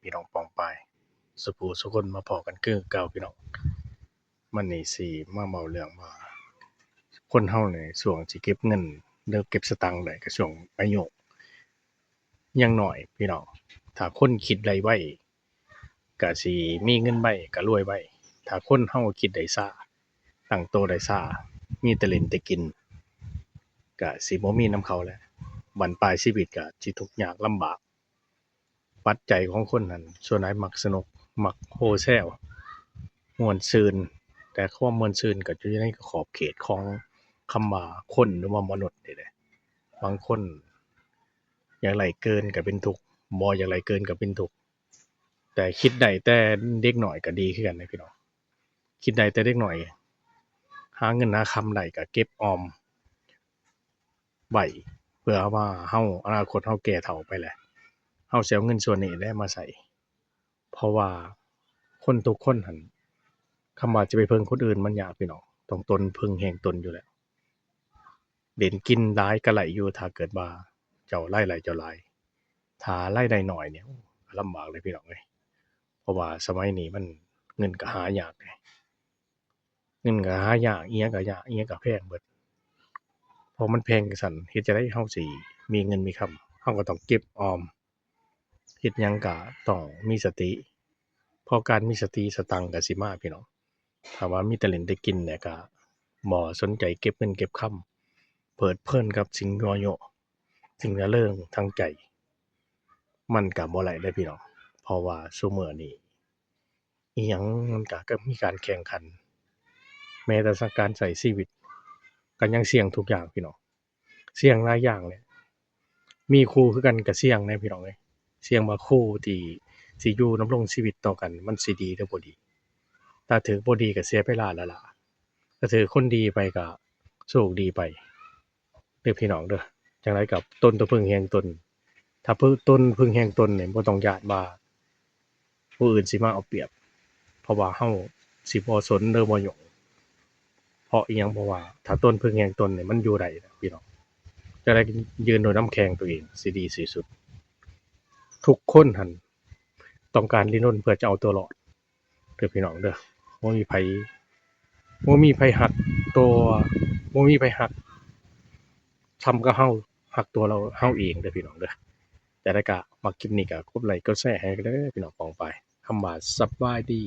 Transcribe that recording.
ພີ່ນ້ອງປ້ອງປາຍ ສູ່ຜູ້ສູ່ຄົນ ມາພໍ້ກັນຄືເກົ່າພີ່ນ້ອງ. ມື້ນີ້ຊິມາເວົ້າເລື່ອງວ່າ ຄົນເຮົານີ້ຊ່ວງຊິເກັບເງິນ ຫຼືເກັບສະຕັງໄດ້ ກໍຊ່ວງອາຍຸຍັງນ້ອຍພີ່ນ້ອງ. ຖ້າຄົນຄິດໄດ້ໄວ ກະຊິມີເງິນໄວ ກະລວຍໄວ. ຖ້າຄົນເຮົາຄິດໄດ້ຊ້າ ຕັ້ງໂຕໄດ້ຊ້າ ມີແຕ່ຫຼິ້ນແຕ່ກິນ ກະຊິບໍ່ມີນຳເຂົາແຫຼະ. ບັ້ນປາຍຊີວິດກະຊິທຸກຍາກລຳບາກ. ປັດໄຈຂອງຄົນຫັ້ນ ສ່ວນຫຼາຍມັກສະໜຸກ ມັກໂຮແຊວ ມ່ວນຊື່ນ, ແຕ່ຄວາມມ່ວນຊື່ນກໍຢູ່ໃນຂອບເຂດຂອງຄຳວ່າຄົນ ຫຼືວ່າມະນຸດນີ້ແຫຼະ. ບາງຄົນຢາກໄດ້ເກີນກໍເປັນທຸກ ບໍ່ຢາກໄດ້ເກີນກໍເປັນທຸກ. ແຕ່ຄິດໄດ້ແຕ່ເດັກນ້ອຍກໍດີຄືກັນເດ້ພີ່ນ້ອງ. ຄິດໄດ້ແຕ່ເດັກນ້ອຍ ຫາເງິນຫາຄຳໄດ້ກໍເກັບອອມໄວ້ ເພື່ອວ່າເຮົາ ອະນາຄົດເຮົາແກ່ເຖົ້າໄປແຫຼະ ເຮົາຊິເອົາເງິນສ່ວນນີ້ແຫຼະມາໃຊ້. ເພາະວ່າຄົນທຸກຄົນຫັ້ນ ຄຳວ່າຈະໄປເພິ່ງຄົນອື່ນມັນຍາກພີ່ນ້ອງ, ຕ້ອງຕົນເພິ່ງແຮງຕົນຢູ່ແລ້ວ. ຫຼິ້ນກິນຫຼາຍກໍໄດ້ຢູ່ ຖ້າເກີດວ່າເຈົ້າລາຍໄດ້ເຈົ້າຫຼາຍ. ຖ້າລາຍໄດ້ໜ້ອຍນີ້ ໂອ້ ລຳບາກເລີຍພີ່ນ້ອງເອີຍ. ເພາະວ່າສະໄໝນີ້ມັນ ເງິນກໍຫາຍາກເດ້. ເງິນກໍຫາຍາກ, ອີ່ຫຍັງກໍຍາກ, ອີ່ຫຍັງກໍແພງເບິດ. ເພາະມັນແພງຈັ່ງຊັ້ນ ເຮັດຈັ່ງໃດເຮົາຊິມີເງິນມີຄຳ? ເຮົາກໍຕ້ອງເກັບອອມ. ເຮັດຫຍັງກະຕ້ອງມີສະຕິ ເພາະການມີສະຕິສະຕັງກະຊິມາພີ່ນ້ອງ. ຖ້າວ່າມີແຕ່ຫຼິ້ນແຕ່ກິນແລ້ວກະບໍ່ສົນໃຈເກັບເງິນເກັບຄຳ ເພີດເພີນກັບສິ່ງຍົວະຍົະ ສິ່ງລະເລີງທາງໃຈ ມັນກະບໍ່ໄດ້ເດ້ພີ່ນ້ອງ. ເພາະວ່າຊຸມື້ນີ້ ອີ່ຫຍັງມັນກະ ກະມີການແຂ່ງຂັນ, ແມ້ແຕ່ການໃຊ້ຊີວິດກະຍັງສ່ຽງທຸກຢ່າງພີ່ນ້ອງ. ສ່ຽງຫຼາຍຢ່າງແຫຼະ. ມີຄູ່ຄືກັນກໍສ່ຽງແດ່ພີ່ນ້ອງເອີຍ. ສ່ຽງວ່າຄູ່ທີ່ຊິຢູ່ດຳລົງຊີວິດຕໍ່ກັນ ມັນຊິດີຫຼືບໍ່ດີ. ຖ້າຖືກບໍ່ດີກໍເສຍເວລາແລ້ວລະ. ຖ້າຖືກຄົນດີໄປກໍໂຊກດີໄປເດີພີ່ນ້ອງເດີ. ຈັ່ງໃດກໍຕົນຕ້ອງເພິ່ງແຮງຕົນ. ຖ້າເພິ່ງ ຕົນເພິ່ງແຮງຕົນນີ້ ບໍ່ຕ້ອງຢ້ານວ່າ ຜູ້ອື່ນຊິມາເອົາປຽບ ເພາະວ່າເຮົາຊິບໍ່ສົນ ຫຼືບໍ່ຫຍຸ້ງ. ເພາະອີ່ຫຍັງ? ເພາະວ່າຖ້າຕົນເພິ່ງແຮງຕົນນີ້ ມັນຢູ່ໄດ້ນະພີ່ນ້ອງ. ຈະໄດ້ຢືນໂດຍນ້ຳແຂ້ງຕົວເອງ ຊິດີທີ່ສຸດ. ທຸກຄົນຫັ້ນຕ້ອງການດີ້ນລົນເພື່ອຈະເອົາຕົວລອດເດີພີ່ນ້ອງເດີ. ບໍ່ມີໃຜ ບໍ່ມີໃຜຮັກຕົວ ບໍ່ມີໃຜຮັກສ່ຳກັບເຮົາຮັກຕົວເຮົາເອງເດີພີ່ນ້ອງເດີ. ຈັ່ງໃດກໍມັກຄລິບນີ້ກໍກົດໄລກົດແຊໃຫ້ເດີພີ່ນ້ອງປ້ອງປາຍ. ຄຳວ່າສະບາຍດີ.